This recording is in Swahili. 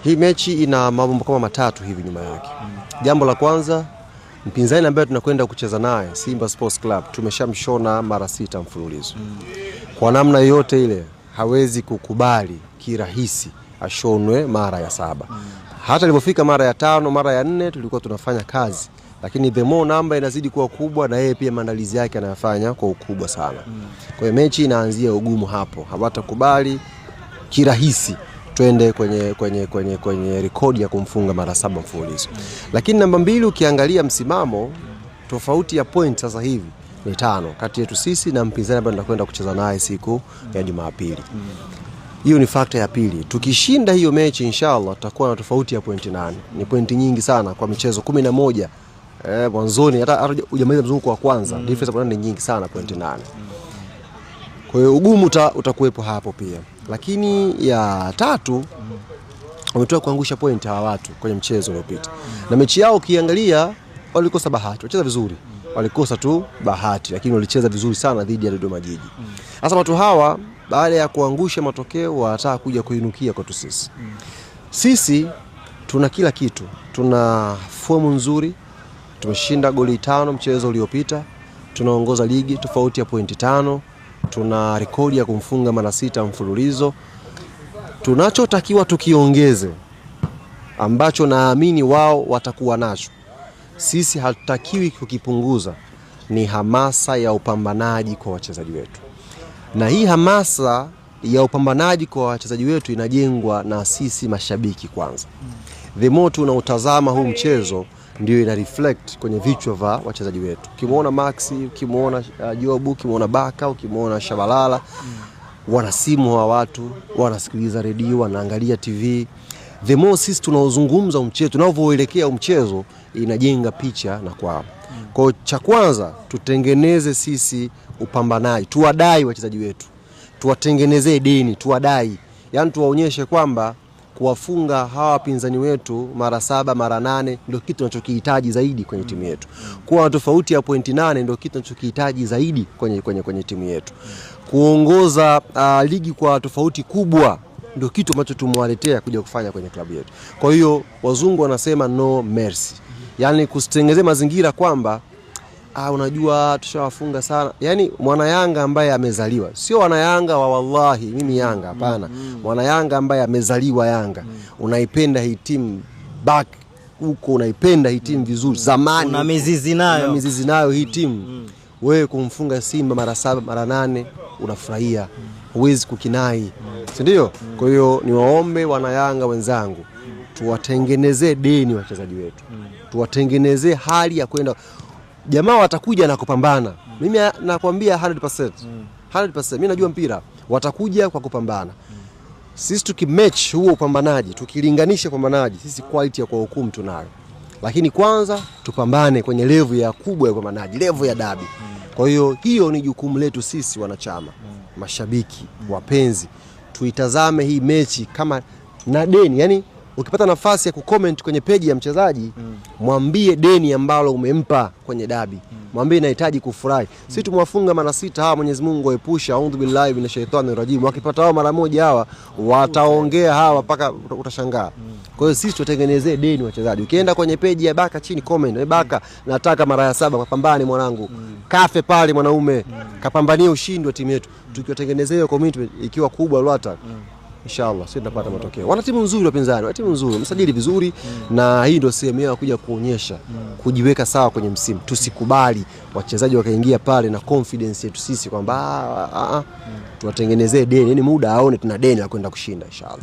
Hii mechi ina mambo kama matatu hivi nyuma yake. Jambo la kwanza, mpinzani ambaye tunakwenda kucheza naye Simba Sports Club tumeshamshona mara 6 mfululizo. Kwa namna yoyote ile hawezi kukubali kirahisi ashonwe mara ya 7. Hata ilipofika mara ya 5, mara ya 4 tulikuwa tunafanya kazi, lakini the more namba inazidi kuwa kubwa na yeye pia maandalizi yake anayafanya kwa ukubwa sana. Kwa hiyo mechi inaanzia ugumu hapo. Hawatakubali kirahisi twende kwenye rekodi ya kumfunga mara 7 mfululizo. Lakini namba 2, ukiangalia msimamo, tofauti ya point sasa hivi ni 5 kati yetu sisi na mpinzani ambaye tunakwenda kucheza naye siku ya Jumapili. Hiyo ni factor ya pili. Tukishinda hiyo mechi inshallah tutakuwa na tofauti ya point 8. Ni pointi nyingi sana kwa michezo 11. Mwanzoni hata hujamaliza mzunguko wa kwanza, difference ya point ni nyingi sana, point 8. Kwa hiyo ugumu utakuwepo hapo pia. Lakini ya tatu, wametoka kuangusha point hawa watu kwenye mchezo uliopita. Na mechi yao ukiangalia walikosa bahati, walicheza vizuri. Walikosa tu bahati, lakini walicheza vizuri sana dhidi ya Dodoma Jiji. Sasa watu hawa baada ya kuangusha matokeo wanataka kuja kuinukia kwetu sisi. Sisi tuna kila kitu. Tuna fomu nzuri. Tumeshinda goli 5 mchezo uliopita. Tunaongoza ligi tofauti ya pointi 5. Tuna rekodi ya kumfunga mara 6 mfululizo. Tunachotakiwa tukiongeze ambacho naamini wao watakuwa nacho, sisi hatutakiwi kukipunguza, ni hamasa ya upambanaji kwa wachezaji wetu. Na hii hamasa ya upambanaji kwa wachezaji wetu inajengwa na sisi mashabiki kwanza. The more tunautazama huu mchezo ndio ina reflect kwenye vichwa vya wachezaji wetu. Ukimuona Maxi, ukimuona Jobu, ukimuona Baka, ukimuona Shabalala, wana simu hawa watu, wanasikiliza redio, wanaangalia TV. The more sisi tunaozungumza mchezo, tunavyoelekea mchezo, inajenga picha na kwao. Kwa hiyo cha kwanza tutengeneze sisi upambanaji, tuwadai wachezaji wetu, tuwatengenezee deni, tuwadai. Yaani tuwaonyeshe kwamba kuwafunga hawa wapinzani wetu mara 7 mara 8 ndio kitu tunachokihitaji zaidi kwenye timu yetu. Kuwa na tofauti ya pointi 8 ndio kitu tunachokihitaji zaidi kwenye timu yetu. Kuongoza ligi kwa tofauti kubwa ndio kitu ambacho tumewaletea kuja kufanya kwenye klabu yetu. Kwa hiyo wazungu wanasema no mercy. Yaani kusitengenezea mazingira kwamba unajua tushawafunga sana. Yaani mwana Yanga ambaye amezaliwa, sio wana Yanga wa wallahi mimi Yanga, hapana. Mwana Yanga ambaye amezaliwa Yanga, unaipenda hii timu back huko, unaipenda hii timu vizuri zamani. Una mizizi nayo. Una mizizi nayo hii timu. Wewe kumfunga Simba mara 7 mara 8 unafurahia. Huwezi kukinai. Si ndio? Kwa hiyo niwaombe wana Yanga wenzangu, tuwatengenezee deni wachezaji wetu. Tuwatengenezee hali ya kwenda. Jamaa watakuja na kupambana. Mimi nakwambia 100%. 100%. Mimi najua mpira. Watakuja kwa kupambana. Sisi tukimatch huo upambanaji, tukilinganisha upambanaji, sisi quality ya kwa hukumu tunayo. Lakini kwanza tupambane kwenye level ya kubwa ya upambanaji, level ya dabi. Kwa hiyo hiyo ni jukumu letu sisi wanachama, mashabiki, wapenzi. Tuitazame hii mechi kama na deni. Yaani ukipata nafasi ya kucomment kwenye page ya mchezaji, mwambie deni ambalo umempa kwenye dabi. Mwambie nahitaji kufurahi. Sisi tumewafunga mara 6 hawa, Mwenyezi Mungu aepusha, a'udhu billahi minashaitani rajim. Wakipata hao mara moja hawa wataongea hawa mpaka utashangaa. Kwa hiyo sisi tutengenezee deni wachezaji. Ukienda kwenye page ya Baka chini comment, Baka nataka mara ya 7, kapambane mwanangu. Kafe pale mwanaume. Kapambanie ushindi wa timu yetu. Tukiwatengenezea hiyo commitment ikiwa kubwa lwata, inshallah sisi tutapata matokeo. Wana timu nzuri wapinzani, wana timu nzuri, msajili vizuri, na hii ndio sehemu yao kuja kuonyesha kujiweka sawa kwenye msimu. Tusikubali wachezaji wakaingia pale na confidence yetu sisi kwamba tuwatengenezee deni, yani muda aone tuna deni la kwenda kushinda inshallah.